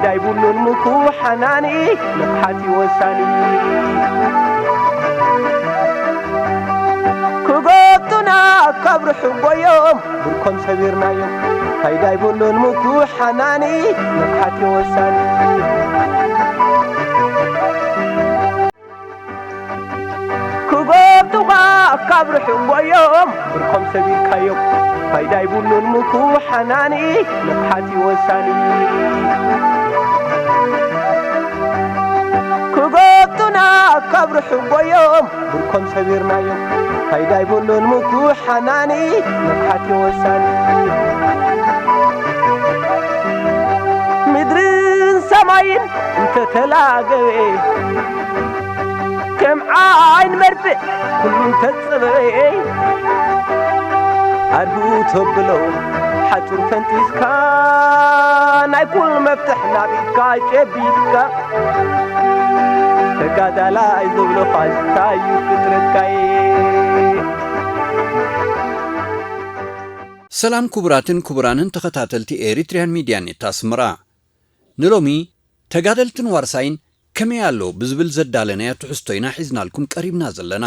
ዳይቡሉን ምኩ ሓናኒ ንቕሓት እዩ ወሳኒ። ክጎብጡና ካብ ርሑቕ ጎዮም ብርኮም ሰቢርናዮም። ፋይዳ ይብሉን ምኩ ሓናኒ ንቕሓት እዩ ወሳኒ። ክጎብጡኻ ካብ ርሑቕ ጎዮም ብርኮም ሰቢርካዮም። ፋይዳ ይብሉን ምኩ ሓናኒ ንቕሓት እዩ ወሳኒ። ክጎብጡና ካብ ርሑቕ ጎዮም ብርኮም ሰቢርናዮም። ፋይዳ ይብሉን ምኩ ሓናኒ ንቕሓት እዩ ወሳኒ። ምድርን ሰማይን እንተተላገበ ከም ዓይን መርፍእ ኩሉ እንተጸበበ ኣድህቡ ተብሎ ሓጹር ፈንጢስካ ናይ ኩሉ መፍትሕ ናብ ኢድካ ጨቢጥካ ተጋዳላይ ዝብሎ ፋሽስታ እዩ ፍጥረትካየ። ሰላም ክቡራትን ክቡራንን ተኸታተልቲ ኤሪትሪያን ሚድያ ኔት ኣስመራ። ንሎሚ ተጋደልትን ዋርሳይን ከመይ ኣሎ ብዝብል ዘዳለናዮ ትሕዝቶ ኢና ሒዝናልኩም ቀሪብና ዘለና።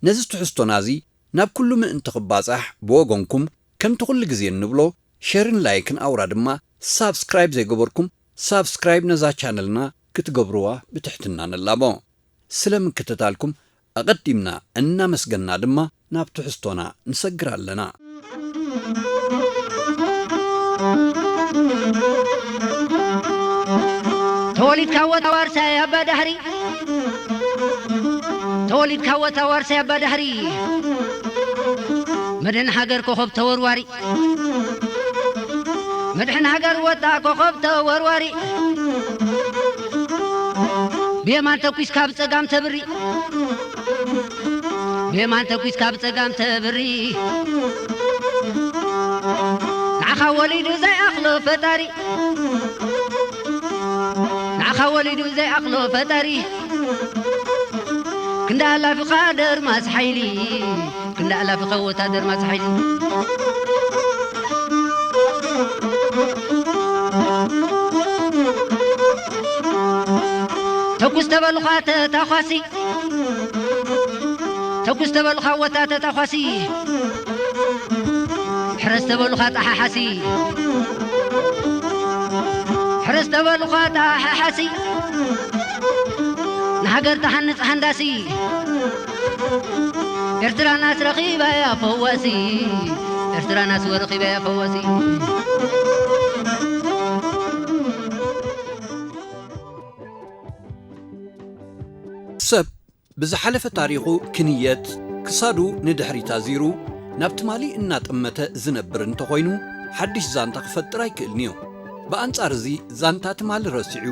ነዚ ትሕዝቶና እዚ ናብ ኩሉ ምእንቲ ክባጻሕ ብወገንኩም ከምቲ ኩሉ ግዜ እንብሎ ሸርን ላይክን ኣውራ ድማ ሳብስክራይብ ዘይገበርኩም ሳብስክራይብ ነዛ ቻነልና ክትገብርዋ ብትሕትና ንላቦ። ስለ ምክትታልኩም ኣቐዲምና እናመስገንና ድማ ናብ ትሕዝቶና ንሰግር ኣለና። ተወሊድካ ወታ ዋርሳይ ኣባ ዳህሪ፣ ተወሊድካ ወታ ዋርሳይ ኣባ ዳህሪ፣ መድህን ሃገር ኮኸብ ተወርዋሪ፣ መድሕን ሃገር ወታ ኮኸብ ተወርዋሪ፣ ብየማን ተኲስካ ብጸጋም ተብሪ፣ ብየማን ተኲስካ ብጸጋም ተብሪ፣ ንዓኻ ወሊዱ ዘይኣኽሎ ፈጣሪ፣ ንዓኻ ወሊዱ ዘይኣኽሎ ፈጣሪ፣ ክንዳ ኣላፊኻ ደርማስ ሓይሊ፣ ክንዳ ኣላፊኻ ወታደር ማስ ሓይሊ። ተኩስ ተበሉኻ ተታኳሲ፣ ተኩስ ተበሉኻ ወታ ተታኳሲ፣ ሕረስ ተበሉኻ ጣሓሓሲ፣ ሕረስ ተበሉኻ ጣሓሓሲ፣ ንሃገር ተሃንጽ ሃንዳሲ፣ ኤርትራናስ ረኺባያ ፈዋሲ፣ ኤርትራናስ ወረኺባያ ፈዋሲ። ሰብ ብዝሓለፈ ታሪኹ ክንየት፣ ክሳዱ ንድሕሪት ኣዚሩ፣ ናብ ትማሊ እናጠመተ ዝነብር እንተኾይኑ፣ ሓድሽ ዛንታ ክፈጥር ኣይክእልን'ዩ። ብኣንጻር እዚ፣ ዛንታ ትማሊ ረሲዑ፣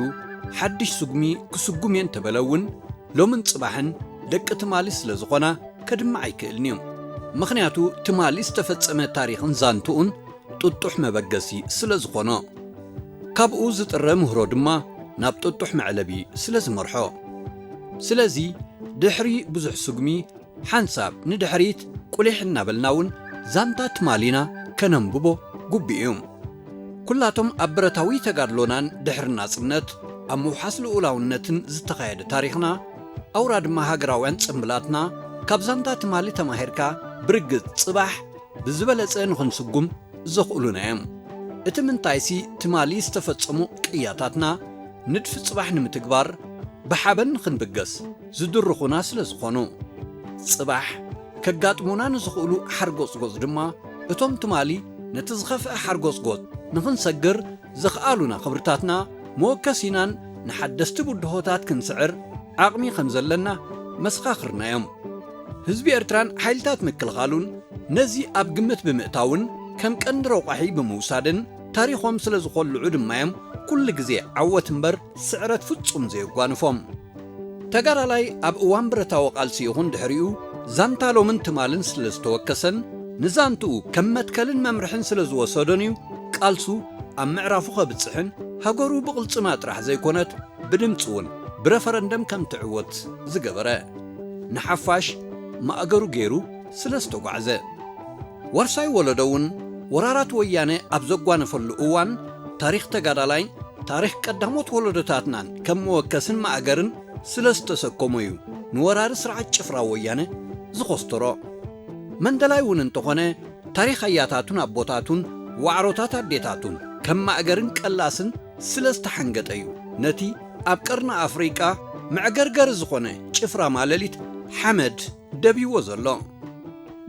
ሓድሽ ስጉሚ ክስጉም እየ እንተበለ እውን፣ ሎምን ጽባሕን ደቂ ትማሊ ስለ ዝኾና፣ ከድምዕ ኣይክእልን'ዩ። ምኽንያቱ፣ ትማሊ ዝተፈጸመ ታሪኽን ዛንትኡን ጥጡሕ መበገሲ ስለ ዝኾኖ፣ ካብኡ ዝጥረ ምህሮ ድማ ናብ ጥጡሕ መዕለቢ ስለ ዝመርሖ። ስለዚ፣ ድሕሪ ብዙሕ ስጉሚ፣ ሓንሳብ ንድሕሪት ቁሊሕ እናበልና እውን ዛንታ ትማሊና ከነንብቦ ግቡእ እዩ። ኩላቶም ኣብ ብረታዊ ተጋድሎናን ድሕሪ ናጽነት ኣብ ምውሓስ ልኡላውነትን ዝተኻየደ ታሪኽና፣ ኣውራ ድማ ሃገራውያን ጽምብላትና፣ ካብ ዛንታ ትማሊ ተማሂርካ ብርግጽ ጽባሕ ብዝበለጸ ንኽንስጉም ዘኽእሉና እዮም። እቲ ምንታይሲ ትማሊ ዝተፈጸሙ ቅያታትና ንድፊ ጽባሕ ንምትግባር ብሓበን ንኽንብገስ ዝድርኹና ስለ ዝኾኑ፣ ጽባሕ ከጋጥሙና ንዝኽእሉ ሓርጎጽጎጽ ድማ እቶም ትማሊ ነቲ ዝኸፍአ ሓርጎጽጎጽ ንኽንሰግር ዘኽኣሉና ክብርታትና መወከሲናን ንሓደስቲ ብድሆታት ክንስዕር ዓቕሚ ከም ዘለና መሰኻኽርና እዮም። ህዝቢ ኤርትራን ሓይልታት ምክልኻሉን ነዚ ኣብ ግምት ብምእታውን ከም ቀንዲ ረቋሒ ብምውሳድን ታሪኾም ስለ ዝኾልዑ ድማ እዮም ኩሉ ግዜ ዓወት እምበር ስዕረት ፍጹም ዘየጓንፎም። ተጋዳላይ ኣብ እዋን ብረታዊ ቃልሲ ይኹን ድሕሪኡ ዛንታ ሎምን ትማልን ስለ ዝተወከሰን ንዛንትኡ ከም መትከልን መምርሕን ስለ ዝወሰዶን እዩ ቃልሱ ኣብ ምዕራፉ ከብጽሕን ሃገሩ ብቕልጽማ ጥራሕ ዘይኮነት ብድምጺ እውን ብረፈረንደም ከም ትዕወት ዝገበረ። ንሓፋሽ ማእገሩ ገይሩ ስለ ዝተጓዕዘ። ዋርሳይ ወለዶ እውን ወራራት ወያነ ኣብ ዘጓነፈሉ እዋን ታሪኽ ተጋዳላይ ታሪኽ ቀዳሞት ወለዶታትናን ከም መወከስን ማእገርን ስለ ዝተሰከሞ እዩ ንወራሪ ስርዓት ጭፍራ ወያነ ዝኾስተሮ። መንደላይ እውን እንተኾነ፣ ታሪኽ ኣያታቱን ኣቦታቱን ዋዕሮታት ኣዴታቱን ከም ማእገርን ቀላስን ስለ ዝተሓንገጠ እዩ ነቲ ኣብ ቀርኒ ኣፍሪቃ መዕገርገሪ ዝኾነ ጭፍራ ማለሊት ሓመድ ደብይዎ ዘሎ።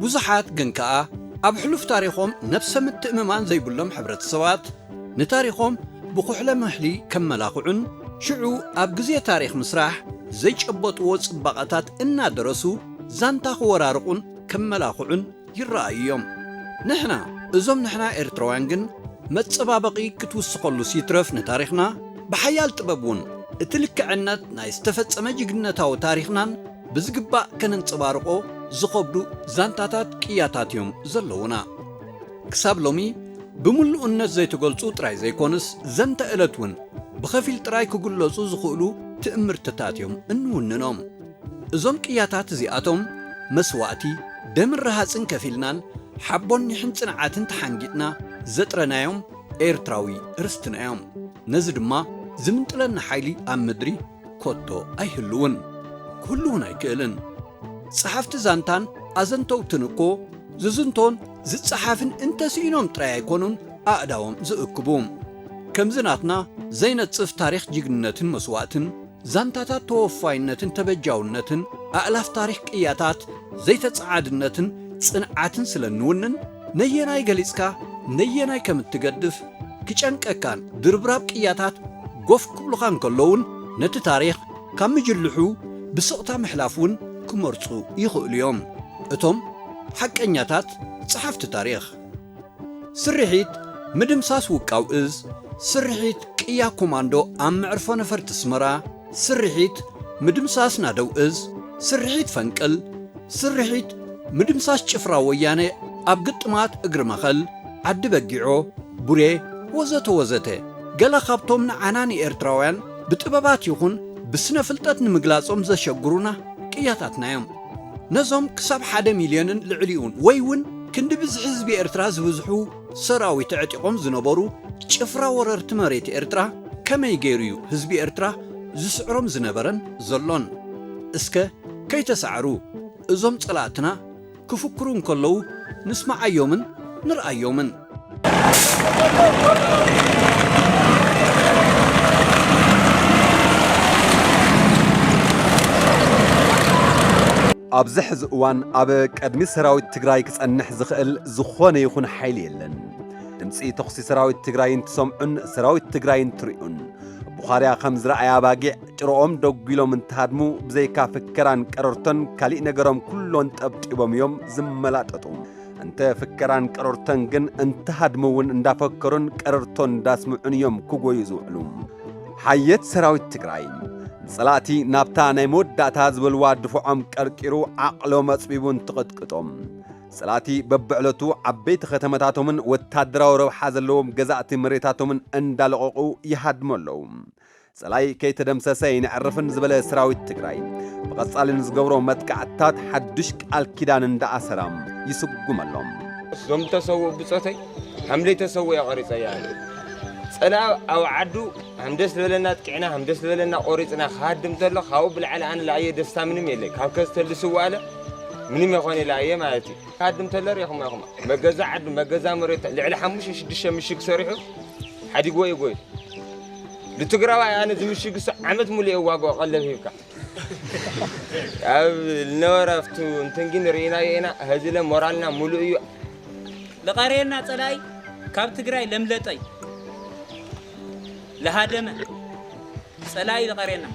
ብዙሓት ግን ከኣ ኣብ ሕሉፍ ታሪኾም ነብሰ ምትእምማን ዘይብሎም ሕብረተሰባት ንታሪኾም ብኹሕለ ምሕሊ ከመላኽዑን ሽዑ ኣብ ግዜ ታሪኽ ምስራሕ ዘይጨበጥዎ ጽባቐታት እናደረሱ ዛንታ ክወራርቑን ከመላኽዑን ይረኣዩ እዮም። ንሕና፣ እዞም ንሕና ኤርትራውያን ግን መጸባበቒ ክትውስኸሉስ ይትረፍ ንታሪኽና ብሓያል ጥበብ እውን እቲ ልክዕነት ናይ ዝተፈጸመ ጅግንነታዊ ታሪኽናን ብዝግባእ ከነንጸባርቖ ዝኸብዱ ዛንታታት ቅያታት እዮም ዘለዉና። ክሳብ ሎሚ ብምሉእነት ዘይተገልጹ ጥራይ ዘይኮኑስ፣ ዘንተ ዕለት እውን ብኸፊል ጥራይ ክግለጹ ዝኽእሉ ትእምርትታት እዮም እንውንኖም። እዞም ቅያታት እዚኣቶም መስዋእቲ፣ ደምን ረሃጽን ከፊልናን ሓቦን ኒሕን ጽንዓትን ተሓንጊጥና ዘጥረናዮም ኤርትራዊ ርስትና እዮም። ነዚ ድማ ዝምንጥለና ሓይሊ ኣብ ምድሪ ኮቶ ኣይህልውን፣ ክህልውን ኣይክእልን። ጸሓፍቲ ዛንታን ኣዘንተውትን እኮ ዝዝንቶን ዝጸሓፍን እንተስኢኖም ጥራይ ኣይኮኑን ኣእዳዎም ዝእክቡ። ከምዚ ናትና ዘይነጽፍ ታሪኽ ጅግንነትን መስዋእትን፣ ዛንታታት ተወፋይነትን ተበጃውነትን፣ ኣእላፍ ታሪኽ ቅያታት ዘይተጸዓድነትን ጽንዓትን ስለ እንውንን፣ ነየናይ ገሊጽካ ነየናይ ከም እትገድፍ ክጨንቀካን ድርብራብ ቅያታት ጎፍ ክብሉኻ እንከለዉን፣ ነቲ ታሪኽ ካብ ምጅልሑ ብስቕታ ምሕላፍ እውን ክመርጹ ይኽእሉ እዮም። እቶም ሓቀኛታት ጸሓፍቲ ታሪኽ። ስርሒት ምድምሳስ ውቃው እዝ፣ ስርሒት ቅያ ኮማንዶ ኣብ መዕርፎ ነፈርቲ ኣስመራ፣ ስርሒት ምድምሳስ ናደው እዝ፣ ስርሒት ፈንቅል፣ ስርሒት ምድምሳስ ጭፍራ ወያነ ኣብ ግጥማት እግሪ መኸል፣ ዓዲ በጊዖ፣ ቡሬ፣ ወዘተ ወዘተ፣ ገለ ካብቶም ንዓና ንኤርትራውያን ብጥበባት ይኹን ብስነ ፍልጠት ንምግላጾም ዘሸግሩና ቅያታትና እዮም። ነዞም ክሳብ ሓደ ሚልዮንን ልዕሊኡን ወይ እውን ክንዲ ብዝሒ ህዝቢ ኤርትራ ዝበዝሑ ሰራዊት ኣዕጢቖም ዝነበሩ ጭፍራ ወረርቲ መሬት ኤርትራ ከመይ ገይሩ እዩ ህዝቢ ኤርትራ ዝስዕሮም ዝነበረን ዘሎን? እስከ ከይተሳዕሩ እዞም ጸላእትና ክፍክሩ እንከለዉ ንስምዓዮምን ንርኣዮምን። ኣብዚ ሕዚ እዋን ኣብ ቅድሚ ሰራዊት ትግራይ ክጸንሕ ዝኽእል ዝኾነ ይኹን ሓይሊ የለን። ድምፂ ተኹሲ ሰራዊት ትግራይ እንትሰምዑን ሰራዊት ትግራይ እንትሪኡን፣ ቡኻርያ ከም ዝረኣያ ኣባጊዕ ጭረኦም ደጒሎም እንትሃድሙ፣ ብዘይካ ፍከራን ቀረርቶን ካሊእ ነገሮም ኩሎን ጠብጢቦም እዮም ዝመላጠጡ። እንተ ፍከራን ቀረርቶን ግን እንትሃድሙ እውን እንዳፈከሩን ቀረርቶን እንዳስምዑን እዮም ክጎዩ ዝውዕሉ። ሓየት ሰራዊት ትግራይ ንጸላእቲ ናብታ ናይ መወዳእታ ዝበልዋ ድፍዖም ቀርቂሩ ዓቕሎም ኣጽቢቡ እንትቕጥቅጦም፣ ጸላእቲ በብዕለቱ ዓበይቲ ከተመታቶምን ወታደራዊ ረብሓ ዘለዎም ገዛእቲ መሬታቶምን እንዳለቐቑ ይሃድሙ ኣለዉ። ጸላኢ ከይተደምሰሰ ኣይነዕርፍን ዝበለ ሰራዊት ትግራይ፣ ብቐጻሊ ንዝገብሮ መጥቃዕትታት ሓዱሽ ቃል ኪዳን እንዳኣሰራ ይስጉመሎም። እዞም ተሰውኡ ብጾተይ፣ ሃምለይ ተሰውኡ እየ ቆሪጸያ። ጸላኢ ኣብ ዓዱ ሃምደስ ዝበለና ኣጥቂዕና፣ ሃምደስ ዝበለና ቆሪጽና ክሃድም ተሎ፣ ካብኡ ብላዕሊ ኣነ ለኣየ ደስታ ምንም የለይ። ካብ ከዝተል ዝስዋእ ኣለ፣ ምንም የኾነ ለኣየ ማለት እዩ። ክሃድም ተሎ ርኢኹም ኢኹም። መገዛ ዓዱ፣ መገዛ መሬት፣ ልዕሊ ሓሙሽተ ሽዱሽተ ምሽግ ሰሪሑ፣ ሓዲግዎ እዩ ጎይቱ። ንትግራዋይ ኣነ ዝምሽግ እሱ ዓመት ሙሉእ እየ ዋግኦ ቀለብ ሂብካ። ኣብ ልነበረ ኣብቱ እንትን ግን ርኢናዮ ኢና፣ ሀዚ ለ ሞራልና ሙሉእ እዩ። ልቐርየና ጸላኢ ካብ ትግራይ ለምለጠይ። ለሃደመ ጸላኢ ልቐርየና።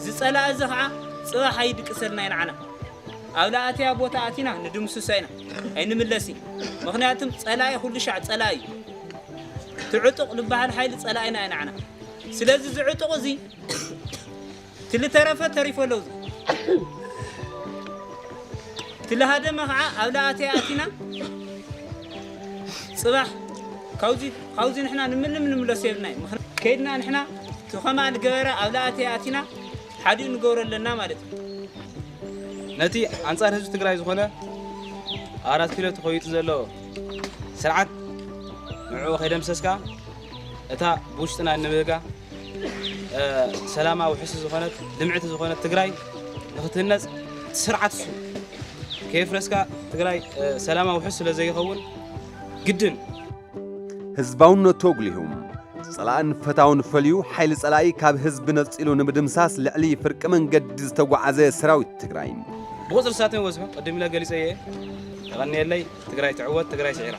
ዝጸላኢ እዚ ኸዓ ጽባሕ ኣይድቅሰልና እዩ ንዓና። ኣብ ለኣትያ ቦታ ኣቲና ንድምስሶ ኢና። ኣይንምለሲ። ምኽንያቱም ጸላኢ ኩሉ ሻዕ ጸላኢ እዩ። ትዕጡቕ ልበሃል ሓይሊ ጸላኢና እዩ ንዓና። ስለዚ ዝዕጡቕ እዚ ትልተረፈ ተሪፎ ኣለዉ። ትልሃደመ ኸዓ ኣብ ለኣተያ ኣቲና ጽባሕ ካብዚ፣ ካብዚ ንሕና ንምንም ንምለስ የብልናይ። ምኽንያት ከይድና ንሕና ትኸማ ልገበረ ኣብ ለኣተያ ኣቲና ሓዲኡ ንገብሮ ኣለና ማለት እዩ። ነቲ ኣንጻር ህዝቢ ትግራይ ዝኾነ ኣራት ኪሎ ተኾይጡ ዘሎ ስርዓት ንዕኡ ከይደምሰስካ እታ ብውሽጥና እንብህጋ ሰላማዊ ውሕስ ዝኾነት ልምዕቲ ዝኾነት ትግራይ ንክትህነፅ እቲ ስርዓት እሱ ከየፍረስካ ትግራይ ሰላማዊ ውሕስ ስለ ዘይኸውን ግድን ህዝባውነቱ ኣጉሊሁ፣ ጸላእን ፈታውን ፈልዩ፣ ሓይሊ ጸላኢ ካብ ህዝቢ ነጺሉ ንምድምሳስ ልዕሊ ፍርቂ መንገዲ ዝተጓዓዘ ሰራዊት ትግራይ። ብቑጽሪ ሳትን ወዝሑ ቅድም ኢለ ገሊጸ እየ። የቐንየለይ። ትግራይ ትዕወት፣ ትግራይ ስዒራ።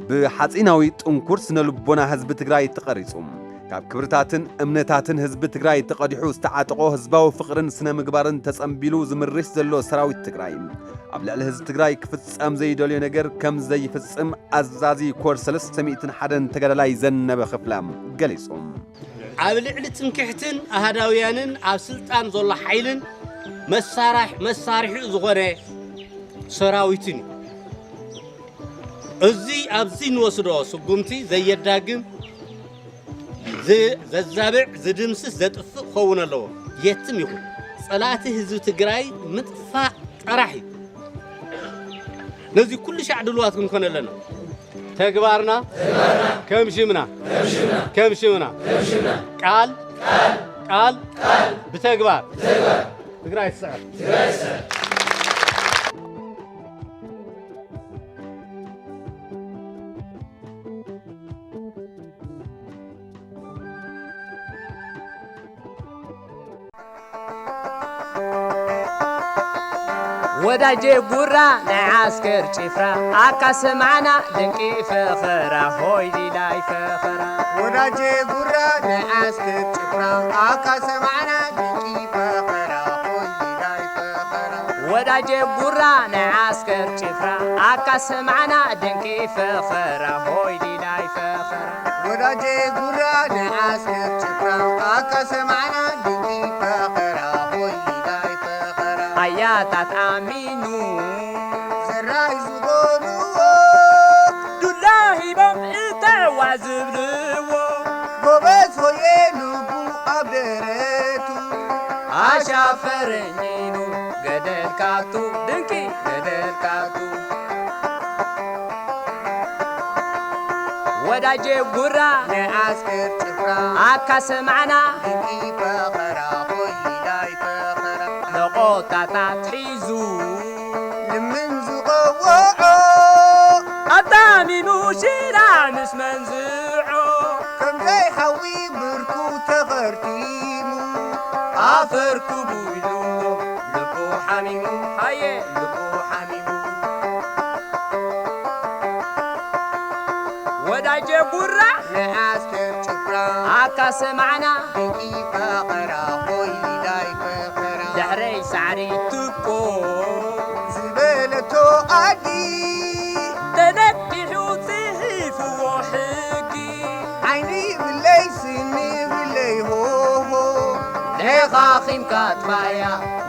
ብሓጺናዊ ጥንኩር ስነ ልቦና ህዝቢ ትግራይ ተቐሪጹ፣ ካብ ክብርታትን እምነታትን ህዝቢ ትግራይ ተቐዲሑ ዝተዓጠቖ ህዝባዊ ፍቕርን ስነ ምግባርን ተጸንቢሉ ዝምርሽ ዘሎ ሰራዊት ትግራይ፣ ኣብ ልዕሊ ህዝቢ ትግራይ ክፍጸም ዘይደልዮ ነገር ከም ዘይፍጽም ኣዛዚ ኮር ሰለስተ ሚእትን ሓደን ተጋዳላይ ዘነበ ክፍለ ገሊጹ። ኣብ ልዕሊ ትምክሕትን ኣሃዳውያንን ኣብ ስልጣን ዘሎ ሓይልን መሳርሕ- መሳርሒኡ ዝኾነ ሰራዊትን እዩ። እዚ ኣብዚ እንወስዶ ስጉምቲ ዘየዳግም፣ ዝ- ዘዛብዕ፣ ዝድምስስ፣ ዘጥፍእ ክኸውን ኣለዎ። የትም ይኹን ጸላእቲ ህዝቢ ትግራይ ምጥፋእ ጥራሕ እዩ። ነዚ ኩሉ ሻዕ ድልዋት ክንኮን ኣለና። ተግባርና ከም ሽምና ከም ሽምና ቃል ቃል ብተግባር ትግራይ ትስዕር። ወዳጄ ጉራ ናይ ዓስከር ጭፍራ ኣካ ሰማዕና ድንቂ ፈኸራ ሆይ ሊላይ ፈኸራ። ወዳጄ ጉራ ናይ ዓስከር ጭፍራ ኣካ ሰማዕና ድንቂ ፈኸራ ሆይ ሊላይ ፈኸራ። ወዳጄ ጉራ ናይ ዓስከር ጭፍራ ኣካ ሰማዕና ድንቂ ፈኸራ ሆይ ሊላይ ፈኸራ። ወዳጄ ጉራ ናይ ዓስከር ጭፍራ ኣካ ሰማዕና ድንቂ ፈኸራ ሆይ ሊላይ ፈኸራ። ኣያታት ኣሚኑ ዘራይ ዝኾንዎ ዱላ ሂቦም እተዋ ዝብልዎ ጎበዝ ሆየ ልቡ ኣብ ደረቱ ኣሻፈረኝ ኢሉ ገደል ካቱ ድንቂ ገደል ካቱ። ወዳጄ ጉራ ናይ ዓስከር ጭፍራ ኣካ ሰማዕና ድንቂ ፈኸራ ሆይ ሊላይ ፈኸራ። ነቖጣታት ሒዙ ልምን ዝቐወዖ ኣጣሚኑ ሽራ ምስ መንዝዖ ከም ዘይሓዊ ብርኩ ተኸርቲሙ ኣፈር ክቡ ኢሉ ልቡ ሓሚሙ ሃየ ልቡ ሓሚሙ። ወዳጄ ጉራ ናይ ዓስከር ጭፍራ ኣካ ሰማዕና ድንቂ ፈኸራ ሆይ ሊላይ ፈኸራ። ድሕረይ ሳዕሪ ትኮ ዝበለቶ ኣዲ ተነኪሑ ጽሒፍዎ ሕጊ። ዓይኒ ብለይ ስኒ ብለይ ሆሆ ደኻኺምካ ጥፋያ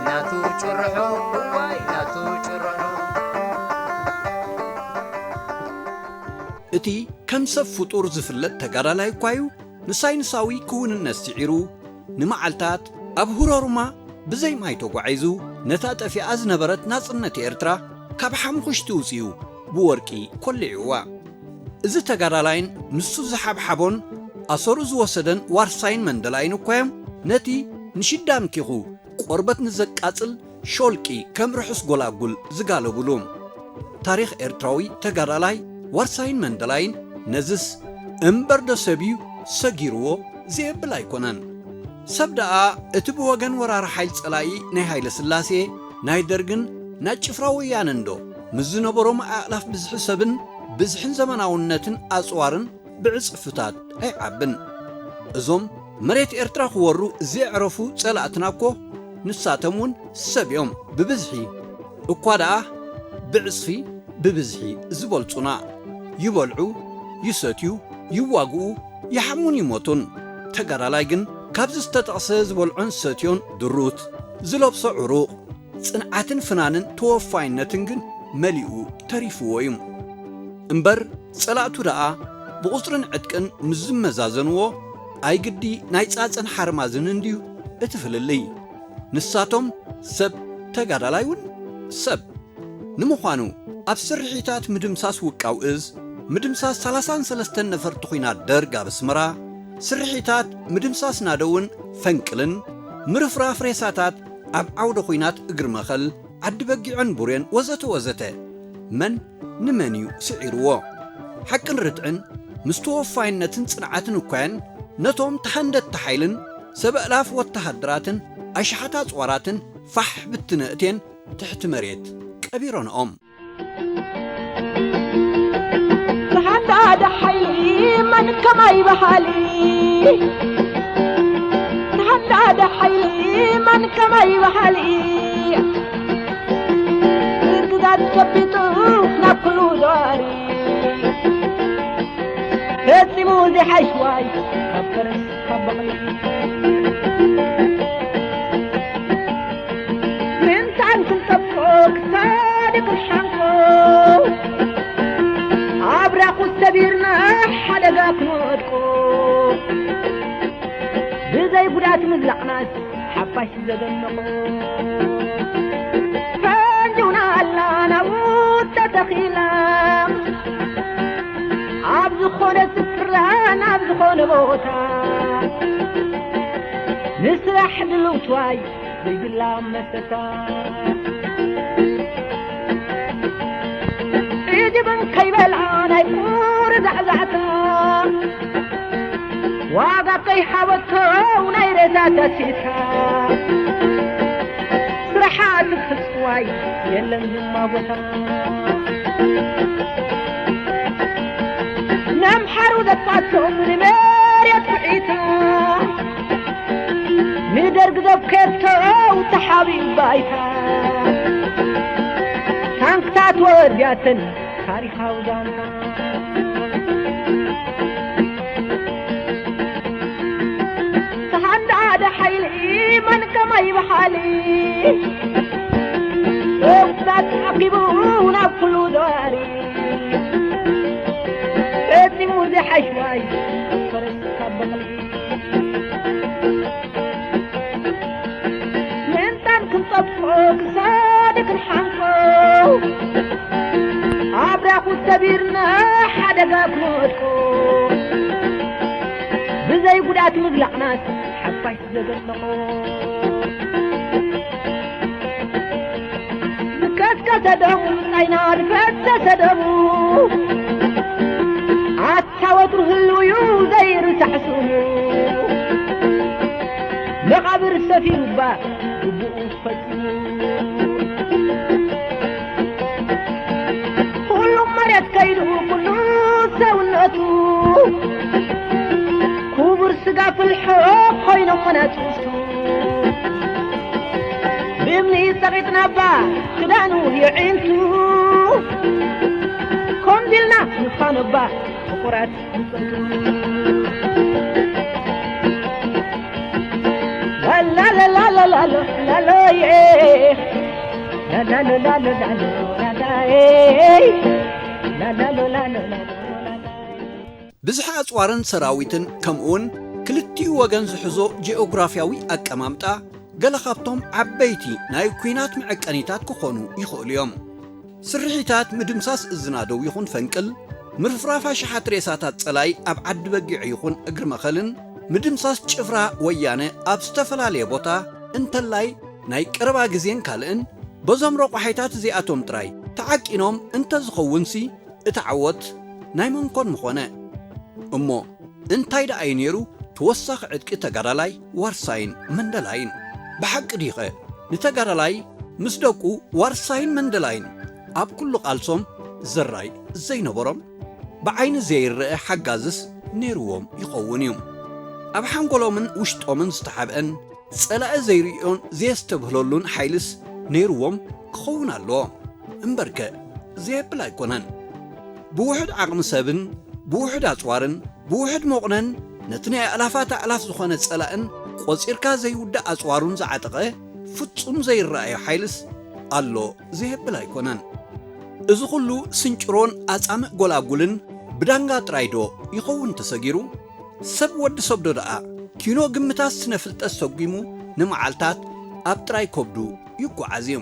ናቱ ጭርሖ እዋይ ናቱ ጭርሖ። እቲ ከም ሰብ ፍጡር ዝፍለጥ ተጋዳላይ እኳ እዩ፣ ንሳይንሳዊ ክውንነት ስዒሩ፣ ንመዓልታት ኣብ ህሮርማ ብዘይ ማይ ተጓዒዙ፣ ነታ ጠፊኣ ዝነበረት ናጽነት ኤርትራ ካብ ሓምኹሽቲ ውጺኡ ብወርቂ ኮሊዕዋ። እዚ ተጋዳላይን ንሱ ዝሓብሓቦን ኣሰሩ ዝወሰደን ዋርሳይን መንደላይን እኳ እዮም ነቲ ንሽዳ ኣምኪኹ ቆርበት ንዘቃጽል ሾልቂ ከም ርሑስ ጎላጉል ዝጋለቡሉ። ታሪኽ ኤርትራዊ ተጋዳላይ ዋርሳይን መንደላይን ነዝስ እምበር ዶ ሰብ እዩ ሰጊርዎ ዘየብል ኣይኮነን። ሰብ ደኣ እቲ ብወገን ወራሪ ሓይል ጸላኢ ናይ ሃይለ ስላሴ፣ ናይ ደርግን ናይ ጭፍራ ወያነን ዶ ምስ ዝነበሮም ኣእላፍ ብዝሒ ሰብን ብዝሕን ዘመናውነትን ኣጽዋርን ብዕጽፍታት ኣይዓብን። እዞም መሬት ኤርትራ ክወሩ ዘየዕረፉ ጸላእትና እኮ ንሳቶም እውን ሰብ እዮም ብብዝሒ እኳ ደኣ ብዕጽፊ ብብዝሒ ዝበልጹና። ይበልዑ፣ ይሰትዩ፣ ይዋግኡ፣ ይሓሙን ይሞቱን። ተጋዳላይ ግን ካብዚ ዝተጠቕሰ ዝበልዖን ዝሰትዮን ድሩት፣ ዝለብሶ ዕሩቕ፣ ጽንዓትን ፍናንን ተወፋይነትን ግን መሊኡ ተሪፍዎ እዩ። እምበር ጸላእቱ ደኣ ብቑጽርን ዕጥቅን ምስ ዝመዛዘንዎ ኣይግዲ ናይ ጻጸን ሓርማዝን እንድዩ እቲ ፍልልይ። ንሳቶም ሰብ፣ ተጋዳላይ እውን ሰብ። ንምዃኑ ኣብ ስርሒታት ምድምሳስ ውቃው እዝ ምድምሳስ ሰላሳን ሰለስተን ነፈርቲ ኲናት ደርግ ኣብ ኣስመራ፣ ስርሒታት ምድምሳስ ናደውን ፈንቅልን፣ ምርፍራፍ ሬሳታት ኣብ ዓውደ ኲናት እግሪ መኸል፣ ዓዲ በጊዕን ቡሬን ወዘተ ወዘተ። መን ንመን እዩ ስዒርዎ? ሓቅን ርትዕን ምስ ተወፋይነትን ጽንዓትን እኳየን ነቶም ተሃንደቲ ሓይልን ሰብ ኣእላፍ ወተሃደራትን ኣሽሓት ኣጽዋራትን ፋሕ ብትነ እቴን ትሕቲ መሬት ቀቢሮንኦም። ተሃንዳደ ሓይሊ መን ከማይ በሃሊ፣ ተሃንዳደ ሓይሊ መን ከማይ በሃሊ፣ ግዛት ጨቢጡ ናብ ኩሉ ዘዋሪ፣ ፈጺሙ ዘይሓሽዋይ ካብ ፈረስ ካብ በቕሊ። ምእንታን ክንጠብቆ ክሳድ ክንሓንቆ፣ ኣብራኹ ሰቢርና ሓደጋ ክንወድቆ፣ ብዘይ ጉዳት ምዝላቕናስ ሓፋሽ ዘደነቑ። ፈንጅውና ኣላ ናብኡ ተተኺላ፣ ኣብ ዝኾነ ስፍራ ናብ ዝኾነ ቦታ፣ ንስራሕ ድልውትዋይ ዘይብላ መሰታ። ኢድብን ከይበልዓ ናይ ቁር ዛዕዛዕታ፣ ዋጋ ከይሃበቶ ናይ ሬሳ ተሲታ፣ ስራሓ ትፍጽዋይ የለን ዝማ ቦታ። ነምሓሩ ዘጥፋቶም ንመሬት ኩዒታ፣ ንደርግ ዘብከቶ ተሓቢኡ ባይታ፣ ታንክታት ወዲያተን ታሪኻዊ ዛንታ። ተሃንዳደ ሓይሊ መን ከማይ በሃሊ፣ እሳት ዓቂቡ ናብ ኩሉ ዘዋሪ፣ ፈጺሙ ዘይሓሽዋይ ፈረስ ካብ በቕሊ። ምእንታን ክንጠብቆ ክሳድ ክንሓንቆ፣ ኣብራኹ ሰቢርና ሓደጋ ክንወድቆ፣ ብዘይ ጉድኣት ምዝላቕናስ ሓፋሽ ዘደነቖ። ዝቀስቀሰ ደሙ፣ ብጻይና ዝፈሰሰ ደሙ፣ ኣታ ወትሩ ህልው እዩ ዘይርሳዕ ስሙ። መቓብር ሰፊሩ እባ ግቡኡ ፈጺሙ። ኩሉ መሬት ከይዱ ኩሉ ሰውነቱ፣ ክቡር ስጋ ፍልሖ ኮይኖም መናጽውቱ። ብእምኒ ጸቒጥና እባ ክዳኑ የዒንቱ፣ ኮምቢልና ንፋኖ እባ ፍቑራት ምጸቱ። ላላላላላሎ፣ ላሎዬ፣ ላላሎላሎላሎ፣ ላላዬ፣ ላላሎላሎላሎ፣ ላላዬ። ብዝሒ ኣጽዋርን ሰራዊትን፣ ከምኡውን ክልቲኡ ወገን ዝሕዞ ጂኦግራፍያዊ ኣቀማምጣ፣ ገለ ካብቶም ዓበይቲ ናይ ኲናት መዐቀኒታት ክኾኑ ይኽእሉ እዮም። ስርሒታት ምድምሳስ እዝናደው ይኹን ፈንቅል፣ ምርፍራፍ ኣሽሓት ሬሳታት ጸላኢ ኣብ ዓዲ በጊዕ ይኹን እግሪ መኸልን፣ ምድምሳስ ጭፍራ ወያነ ኣብ ዝተፈላለየ ቦታ፣ እንተላይ ናይ ቀረባ ግዜን ካልእን፣ በዞም ረቋሒታት እዚኣቶም ጥራይ ተዓቂኖም እንተዝኸውንሲ፣ እቲ ዓወት ናይ መን ኮን ምኾነ? እሞ እንታይ ደኣ እዩ ነይሩ ተወሳኺ ዕጥቂ ተጋዳላይ ዋርሳይን መንደላይን? ብሓቂ ድዩኸ ንተጋዳላይ ምስ ደቁ ዋርሳይን መንደላይን ኣብ ኩሉ ቃልሶም ዘራይ ዘይነበሮም? ብዓይኒ ዘይረአ ሓጋዝስ ነይርዎም ይኸውን እዩ። ኣብ ሓንጎሎምን ውሽጦምን ዝተሓብአን ጸላኢ ዘይርእዮን ዘየስተብህለሉን ሓይልስ ነይርዎም ክኸውን ኣለዎ። እምበርከ ዘየብል ኣይኮነን። ብውሑድ ዓቕሚ ሰብን ብውሑድ ኣጽዋርን ብውሑድ መቑነን ነቲ ናይ ኣእላፋት ኣእላፍ ዝኾነ ጸላእን ቆጺርካ ዘይውዳእ ኣጽዋሩን ዝዓጠቐ ፍጹም ዘይረኣዮ ሓይልስ ኣሎ ዘየብል ኣይኮነን። እዚ ኹሉ ስንጭሮን ኣጻምእ ጎላጉልን ብዳንጋ ጥራይ ዶ ይኸውን ተሰጊሩ? ሰብ ወዲ ሰብ ዶ ደኣ ኪኖ ግምታት ስነ ፍልጠት ሰጒሙ ንመዓልታት ኣብ ጥራይ ከብዱ ይጓዓዝ እዩ።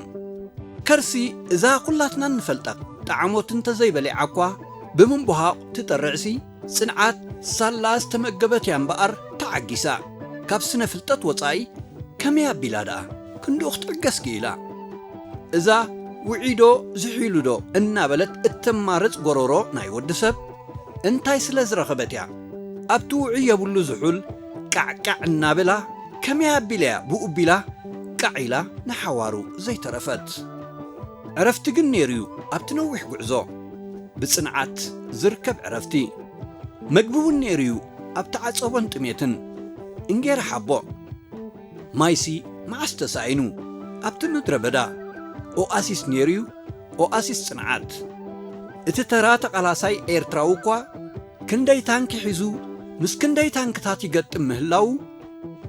ከርሲ እዛ ኩላትና እንፈልጣ ጣዕሞት እንተዘይበሊዓ እኳ ብምንቡሃቕ ትጠርዕሲ ጽንዓት ሳላ ዝተመገበት እያ እምበኣር ተዓጊሳ። ካብ ስነ ፍልጠት ወጻኢ ከመይ ኣቢላ ደኣ ክንድኡ ክትዕገስ ክኢላ? እዛ ውዒዶ ዝሒሉዶ እናበለት እተማርጽ ጎሮሮ ናይ ወዲ ሰብ እንታይ ስለ ዝረኸበት እያ ኣብቲ ውዑይ የብሉ ዝሑል ቃዕቃዕ እናበላ ከመይ ኣቢላ እያ ብኡ ቢላ ቃዕ ኢላ ንሓዋሩ ዘይተረፈት? ዕረፍቲ ግን ነይሩ እዩ ኣብቲ ነዊሕ ጉዕዞ ብጽንዓት ዝርከብ ዕረፍቲ። መግቢ እውን ነይሩ እዩ ኣብቲ ዓጸቦን ጥሜትን። እንጌራ ሓቦ ማይሲ መዓስ ተሳኢኑ ኣብቲ ምድረ በዳ ኦኣሲስ ነይሩ እዩ። ኦኣሲስ ጽንዓት። እቲ ተራ ተቓላሳይ ኤርትራዊ እኳ ክንደይ ታንኪ ሒዙ ምስ ክንደይ ታንክታት ይገጥም ምህላዉ፣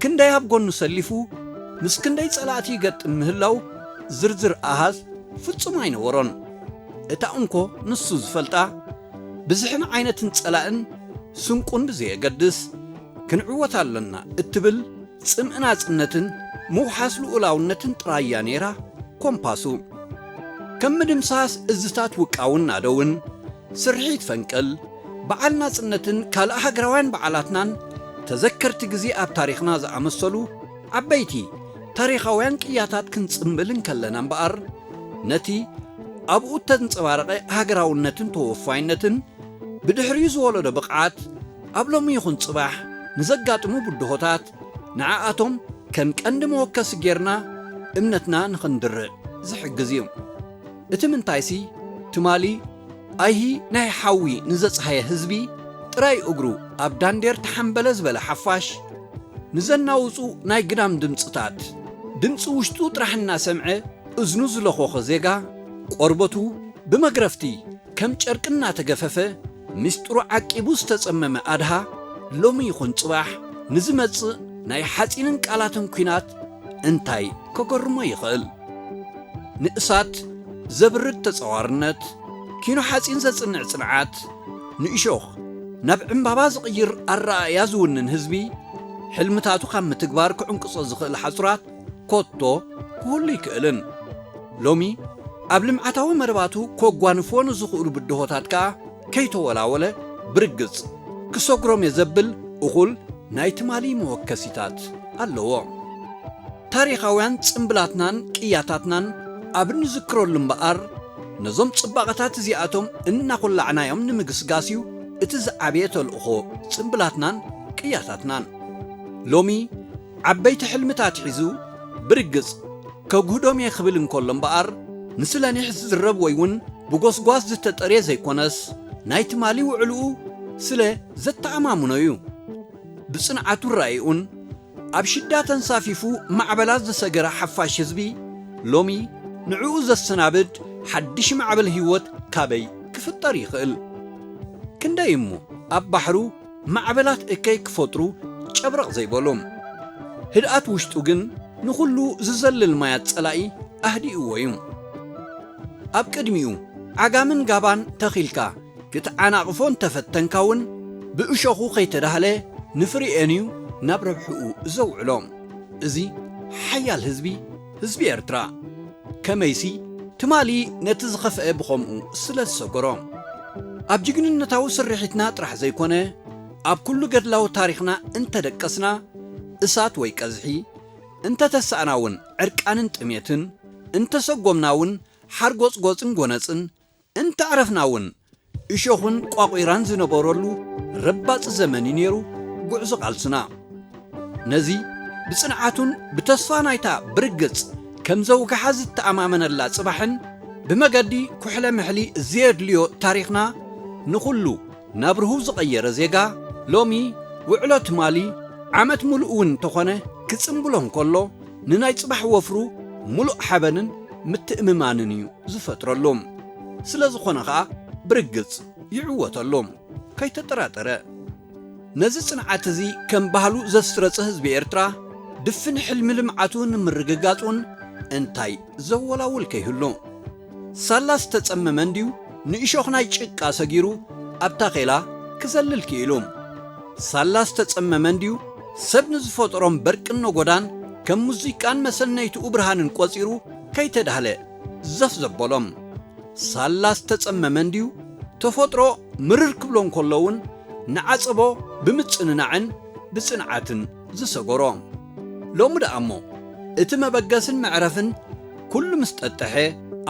ክንደይ ኣብ ጎኑ ሰሊፉ ምስ ክንደይ ጸላእቲ ይገጥም ምህላው ዝርዝር ኣሃዝ ፍጹም ኣይነበሮን። እታ እንኮ ንሱ ዝፈልጣ ብዝሕን ዓይነትን ጸላእን ስንቁን ብዘየገድስ ክንዕወት ኣለና እትብል ጽምእ ናጽነትን ምውሓስ ልኡላውነትን ጥራይ እያ ነይራ ኮምፓሱ። ከም ምድምሳስ እዝታት ውቃውን ናደውን፣ ስርሒት ፈንቅል፣ በዓል ናጽነትን ካልእ ሃገራውያን በዓላትናን ተዘከርቲ ግዜ ኣብ ታሪኽና ዝኣመሰሉ ዓበይቲ ታሪኻውያን ቅያታት ክንጽምብል እንከለና እምበኣር፣ ነቲ ኣብኡ እተንጸባረቐ ሃገራውነትን ተወፋይነትን ብድሕሪኡ ዝወለዶ ብቕዓት፣ ኣብ ሎሚ ይኹን ጽባሕ ንዘጋጥሙ ብድሆታት፣ ንዓኣቶም ከም ቀንዲ መወከሲ ጌርና እምነትና ንኽንድርዕ ዝሕግዝ እዩ። እቲ ምንታይሲ፣ ትማሊ ኣይሂ ናይ ሓዊ ንዘጽሃየ ህዝቢ፣ ጥራይ እግሩ ኣብ ዳንዴር ተሓምበለ ዝበለ ሓፋሽ፣ ንዘናውጹ ናይ ግዳም ድምጽታት፣ ድምጺ ውሽጡ ጥራሕ እናሰምዐ እዝኑ ዝለኾኸ ዜጋ፣ ቆርበቱ ብመግረፍቲ ከም ጨርቂ እናተገፈፈ፣ ምስጢሩ ዓቂቡ ዝተጸመመ ኣድሃ፣ ሎሚ ይኹን ጽባሕ ንዝመጽእ ናይ ሓጺንን ቃላትን ኲናት እንታይ ከገርሞ ይኽእል? ንእሳት ዘብርድ ተጻዋርነት፣ ኪኖ ሓጺን ዘጽንዕ ጽንዓት፣ ንእሾኽ ናብ ዕምባባ ዝቕይር ኣረኣእያ ዝውንን ህዝቢ፣ ሕልምታቱ ካብ ምትግባር ክዕንቅጾ ዝኽእል ሓጹራት ኮቶ ክህሉ ይክእልን። ሎሚ ኣብ ልምዓታዊ መደባቱ ከጓንፍዎ ንዝኽእሉ ብድሆታት ከኣ ከይተወላወለ ብርግጽ ክሰግሮም እየ ዘብል እኹል ናይ ትማሊ መወከሲታት ኣለዎ። ታሪኻውያን ጽምብላትናን ቅያታትናን ኣብ እንዝክረሉ እምበኣር፣ ነዞም ጽባቐታት እዚኣቶም እናኹላዕናዮም ንምግስጋስ እዩ እቲ ዝዓበየ ተልእኾ ጽምብላትናን ቅያታትናን። ሎሚ ዓበይቲ ሕልምታት ሒዙ ብርግጽ ከጉህዶም እየ ክብል እንከሎ እምበኣር፣ ንስለኒሕ ዝዝረብ ወይ እውን ብጎስጓስ ዝተጠርየ ዘይኮነስ፣ ናይ ትማሊ ውዕልኡ ስለ ዘተኣማምኖ እዩ። ብጽንዓቱን ራኢኡን ኣብ ሽዳ ተንሳፊፉ ማዕበላት ዝሰገረ ሓፋሽ ህዝቢ፣ ሎሚ ንዕኡ ዘሰናብድ ሓድሽ ማዕበል ህይወት ካበይ ክፍጠር ይኽእል? ክንደይ እሞ ኣብ ባሕሩ ማዕበላት እከይ ክፈጥሩ ጨብረቕ ዘይበሉ። ህድኣት ውሽጡ ግን ንኹሉ ዝዘልል ማያት ጸላኢ ኣህዲእዎ እዩ። ኣብ ቅድሚኡ ዓጋምን ጋባን ተኺልካ ክትዓናቕፎ እንተፈተንካ እውን ብእሾኹ ከይተዳህለ ንፍሪኤን እዩ ናብ ረብሕኡ ዘውዕሎ። እዚ ሓያል ህዝቢ፣ ህዝቢ ኤርትራ። ከመይሲ ትማሊ ነቲ ዝኸፍአ ብኸምኡ ስለ ዝሰገሮ። ኣብ ጅግንነታዊ ስርሒትና ጥራሕ ዘይኮነ፣ ኣብ ኩሉ ገድላዊ ታሪኽና እንተደቀስና እሳት ወይ ቀዝሒ፣ እንተተሳእና እውን ዕርቃንን ጥሜትን፣ እንተሰጎምና እውን ሓርጎጽጎጽን ጎነጽን፣ እንተዕረፍና እውን እሾኹን ቋቑራን ዝነበረሉ ረባጺ ዘመን እዩ ነይሩ ጉዕዞ ቃልስና። ነዚ ብጽንዓቱን ብተስፋ ናይታ ብርግጽ ከም ዘውግሓ ዝተኣማመነላ ጽባሕን ብመገዲ ኩሕለ ምሕሊ ዘየድልዮ ታሪኽና ንኹሉ ናብ ርሁው ዝቐየረ ዜጋ፣ ሎሚ ውዕሎ ትማሊ ዓመት ሙሉእ እውን እንተኾነ ክጽምብሎ እንከሎ፣ ንናይ ጽባሕ ወፍሩ ሙሉእ ሓበንን ምትእምማንን እዩ ዝፈጥረሉ። ስለ ዝኾነ ኸኣ ብርግጽ ይዕወተሉ፣ ከይተጠራጠረ። ነዚ ጽንዓት እዚ ከም ባህሉ ዘስረጸ ህዝቢ ኤርትራ፣ ድፍን ሕልሚ ልምዓቱ ንምርግጋጹን እንታይ ዘወላውል ከይህሉ። ሳላ ዝተጸመመ እንድዩ ንእሾኽ ናይ ጭቃ ሰጊሩ ኣብ ታኼላ ክዘልል ክኢሉ። ሳላ ዝተጸመመ እንድዩ ሰብ ንዝፈጠሮም በርቅን ነጎዳን ከም ሙዚቃን መሰነይትኡ ብርሃንን ቆጺሩ ከይተዳህለ ዘፍ ዘበሎም። ሳላ ዝተጸመመ እንድዩ ተፈጥሮ ምርር ክብሎ እንከሎ እውን ንዓጸቦ ብምጽንናዕን ብጽንዓትን ዝሰገሮ። ሎሚ ደኣ እሞ እቲ መበገስን መዕረፍን ኩሉ ምስ ጠጠሐ፣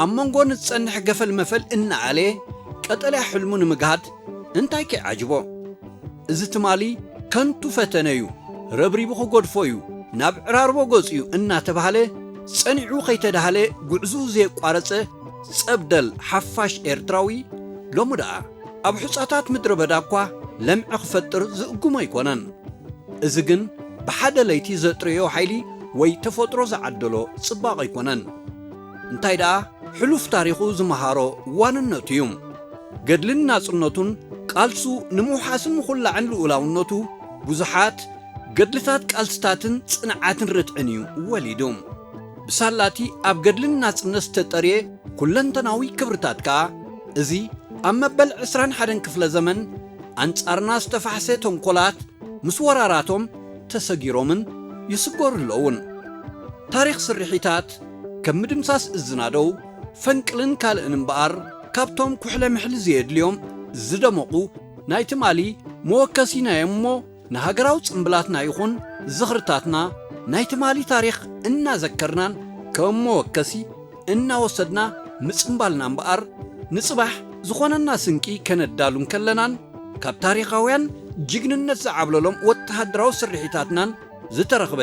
ኣብ መንጎ ንዝጸንሕ ገፈል መፈል እናኣለየ ቀጠልያ ሕልሙ ንምግሃድ እንታይ ከይዓጅቦ? እዚ ትማሊ ከንቱ ፈተነ እዩ፣ ረብሪቡ ክገድፎ እዩ፣ ናብ ዕራርቦ ገጹ እዩ እናተባህለ ጸኒዑ ከይተዳህለ ጉዕዝኡ ዘየቋረጸ ጸብደል ሓፋሽ ኤርትራዊ ሎሚ ደኣ ኣብ ሑጻታት ምድረ በዳ እኳ ለምዒ ክፈጥር ዝእጉሞ ኣይኮነን። እዚ ግን ብሓደ ለይቲ ዘጥረዮ ሓይሊ ወይ ተፈጥሮ ዝዓደሎ ጽባቐ ኣይኮነን። እንታይ ደኣ ሕሉፍ ታሪኹ ዝመሃሮ ዋንነቱ እዩ። ገድልን ናጽነቱን ቃልሱ ንምውሓስን ምኹላዕን ልኡላውነቱ ብዙሓት ገድልታት ቃልስታትን ጽንዓትን ርትዕን እዩ ወሊዱ። ብሳላቲ ኣብ ገድልን ናጽነት ዝተጠርየ ኩለንተናዊ ክብርታት ከኣ እዚ ኣብ መበል ዕስራን ሓደን ክፍለ ዘመን ኣንጻርና ዝተፋሕሰ ተንኮላት ምስ ወራራቶም ተሰጊሮምን ይስገሩ ኣለውን። ታሪኽ ስርሒታት ከም ምድምሳስ እዝናደው ፈንቅልን ካልእን እምበኣር ካብቶም ኩሕለ ምሕሊ ዘየድልዮም ዝደመቑ ናይ ትማሊ መወከሲና እዮም እሞ ንሃገራዊ ጽምብላትና ይኹን ዝኽርታትና ናይ ትማሊ ታሪኽ እናዘከርናን ከም መወከሲ እናወሰድና ምጽምባልና እምበኣር፣ ንጽባሕ ዝኾነና ስንቂ ከነዳሉ እንከለናን፣ ካብ ታሪኻውያን ጅግንነት ዝዓብለሎም ወተሃደራዊ ስርሒታትናን ዝተረኽበ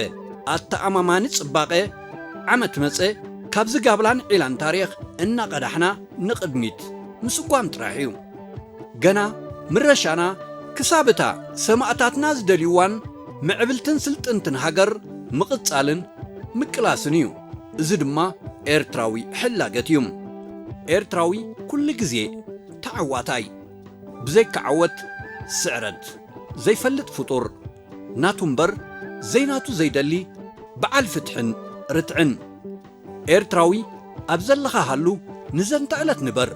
ኣተኣማማኒ ጽባቐ፣ ዓመት መጸ ካብዚ ጋብላን ዒላን ታሪኽ እናቐዳሕና ንቕድሚት ምስጓም ጥራሕ እዩ። ገና ምረሻና ክሳብ እታ ሰማእታትና ዝደልይዋን ምዕብልትን ስልጥንትን ሃገር ምቕጻልን ምቅላስን እዩ። እዚ ድማ ኤርትራዊ ሕላገት እዩ። ኤርትራዊ ኩሉ ግዜ ተዓዋታይ። ብዘይካ ዓወት ስዕረት ዘይፈልጥ ፍጡር፣ ናቱ እምበር ዘይናቱ ዘይደሊ በዓል ፍትሕን ርትዕን። ኤርትራዊ ኣብ ዘለኻ ሃሉ ንዘንታ ዕለት ንበር።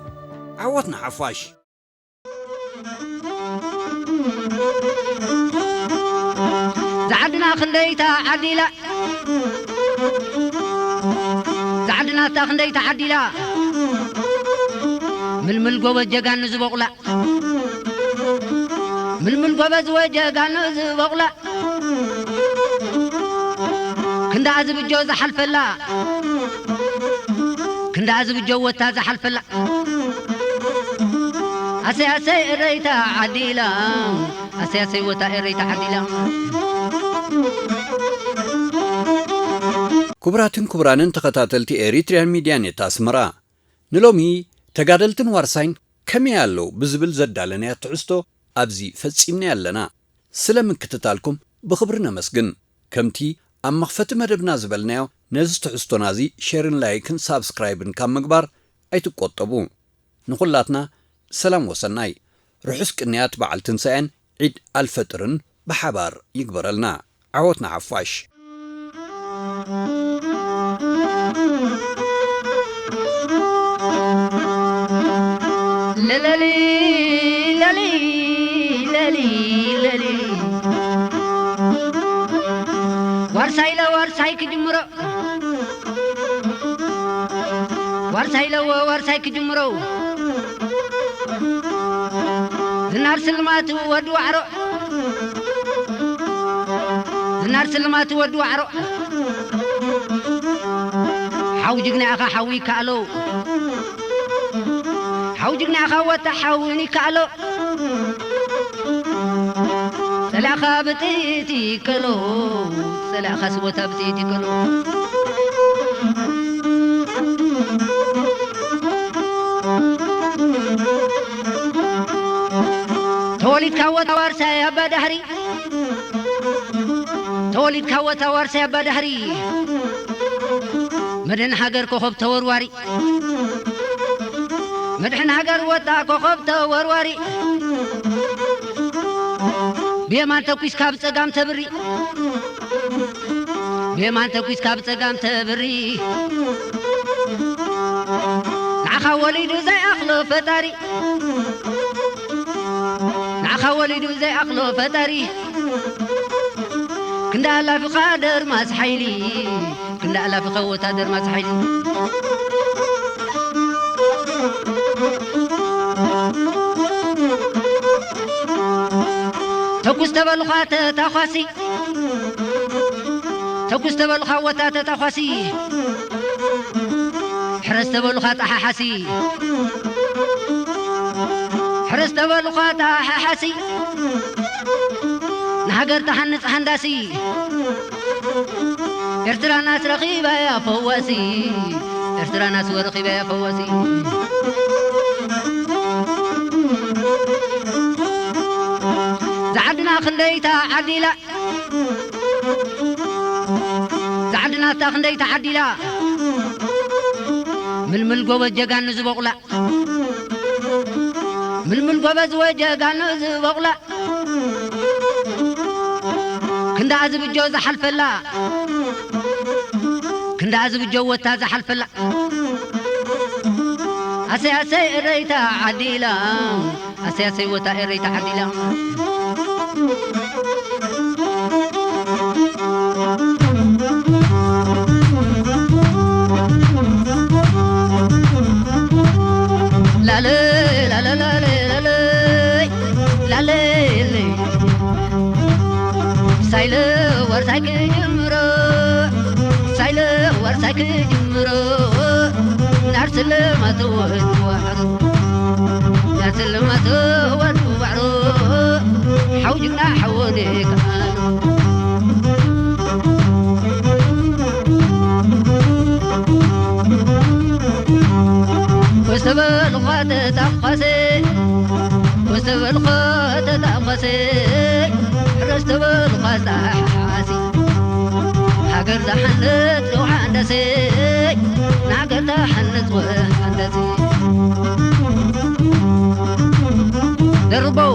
ዓወት ንሓፋሽ። ዝዓድና ክንደይ ተዓዲላ፣ ዝዓድና እታ ክንደይ ተዓዲላ፣ ምልምል ጎበዝ ጀጋኑ ዝበቑላ፣ ምልምል ጎበዝ ወጀጋኑ ዝበቑላ፣ ክንዳ ዝብጆ ዝሓልፈላ፣ ክንዳ ዝብጆ ወታ ዝሓልፈላ። ኣሰይ ኣሰይ ኤረይ ተዓዲላ፣ ኣሰይ ኣሰይ ወታ ኤረይ ተዓዲላ። ክቡራትን ክቡራንን ተኸታተልቲ ኤሪትሪያን ሚድያ ኔት ኣስመራ፣ ንሎሚ ተጋደልትን ዋርሳይን ከመይ ኣለዉ ብዝብል ዘዳለናዮ ትሕዝቶ ኣብዚ ፈጺምናዮ ኣለና። ስለ ምክትታልኩም ብኽብሪ ነመስግን። ከምቲ ኣብ መኽፈቲ መደብና ዝበልናዮ፣ ነዚ ትሕዝቶና እዚ ሸርን ላይክን ሳብስክራይብን ካብ ምግባር ኣይትቆጠቡ። ንኹላትና ሰላም ወሰናይ። ርሑስ ቅንያት በዓል ትንሳኤን ዒድ ኣልፈጥርን ብሓባር ይግበረልና። ዓወት ንሓፋሽ። ለለሊ፣ ለሊ፣ ለሊ፣ ለሊ። ዋርሳይ ለዋርሳይ ክጅምሮ፣ ዋርሳይ ለዎ ዋርሳይ ክጅምሮ። ዝናር ስልማት ወዲ ዋዕሮ፣ ዝናር ስልማት ወዲ ዋዕሮ። ሓው ጅግና ኢኻ ሓዊ ይከኣሎ፣ ሓው ጅግና ኢኻ ወታ ሓውን ይከኣሎ። ጸላእኻ ብጥይት ይከሎ፣ ጸላእኻ ስወታ ብጥይት ይከሎ። ተወሊድካ ወታ ዋርሳይ ኣባ ዳህሪ፣ ተወሊድካ ወታ ዋርሳይ ኣባ ዳህሪ። መድህን ሃገር ኮኸብ ተወርዋሪ፣ መድሕን ሃገር ወጣ ኮኸብ ተወርዋሪ። ብየማን ተኲስካ ብጸጋም ተብሪ፣ ብየማን ተኲስካ ብጸጋም ተብሪ። ንዓኻ ወሊዱ ዘይኣኽሎ ፈጣሪ፣ ንዓኻ ወሊዱ ዘይኣኽሎ ፈጣሪ። ክንዳ ኣላፊኻ ደርማስ ሓይሊ፣ ክንዳ ኣላፊኻ ወታደር ማስ ሓይሊ። ተኩስ ተበሉኻ ተታኳሲ፣ ተኩስ ተበሉኻ ወታ ተታኳሲ፣ ሕረስ ተበሉኻ ጠሓሓሲ፣ ሕረስ ተበሉኻ ጠሓሓሲ፣ ንሃገር ተሃንጽ ሃንዳሲ። ኤርትራናስ ረኺባያ ፈዋሲ፣ ኤርትራናስ ወረኺባያ ፈዋሲ። ዝዓድና ክንደይ ተዓዲላ፣ ዝዓድናታ ክንደይ ተዓዲላ፣ ምልምል ጎበዝ ጀጋኑ ዝበቑላ፣ ምልምል ጎበዝ ወጀጋኑ ዝበቑላ፣ ክንዳ ዝብጆ ዝሓልፈላ፣ ክንዳ ዝብጆ ወታ ዝሓልፈላ። ኣሰይ ኣሰይ ኤረይ ተዓዲላ፣ ኣሰይ ኣሰይ ወታ ኤረይ ተዓዲላ። ላለ ላለ ላለ ላለ ላለ ሳይለ ወርሳይ ክጅምሮ፣ ሳይለ ወርሳይ ክጅምሮ፣ ናር ስልማት ወድ ዋዕሮ፣ ናር ስልማት ወድ ዋዕሮ፣ ሓው ጅግና ሓወነ ከኣሎ። ኮስተበልኳ ተታኳሰ፣ ኮስተበልኳ ተታኳሰ፣ ሕረስ ተበልኳ ዛሓሲ። ሃገር ዝሓንጽ ውሓንደሰ፣ ንሃገር ዝሓንጽ ውሓንደሰ። ደርበው